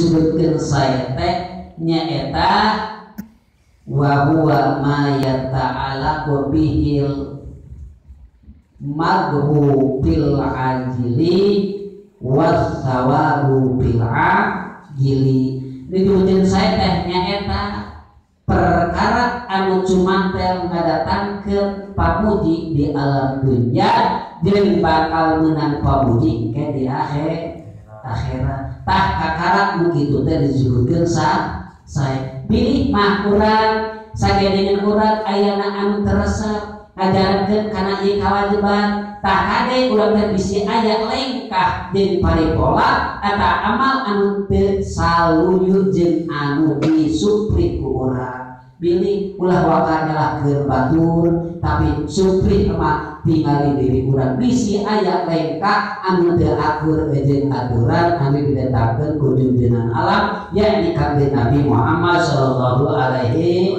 disebutkeun sae teh nyaeta wa huwa ma yata'alaqu bihil madhu fil ajili was sawabu fil ajili. Disebutkeun sae teh nyaeta perkara anu cumantel ngadatangkeun pamuji di alam dunya jeung bakal meunang pamuji ke di akhirat. Tah kakara nu kitu teh disebutkeun sae. Bilih mah urang sagedengeun urang ayana anu teresep ngajarankeun kana ieu kawajiban, tah kade urang teh bisi aya lengkah jeung paripola eta amal anu teu saluyu jeung anu disupri ku urang. Bilih ulah waka nyalahkeun batur tapi supri mah tingali diri urang bisi aya lengkah anu teu akur jeung aturan anu ditetapkeun ku junjungan alam yakni Kangjeng Nabi Muhammad sallallahu alaihi.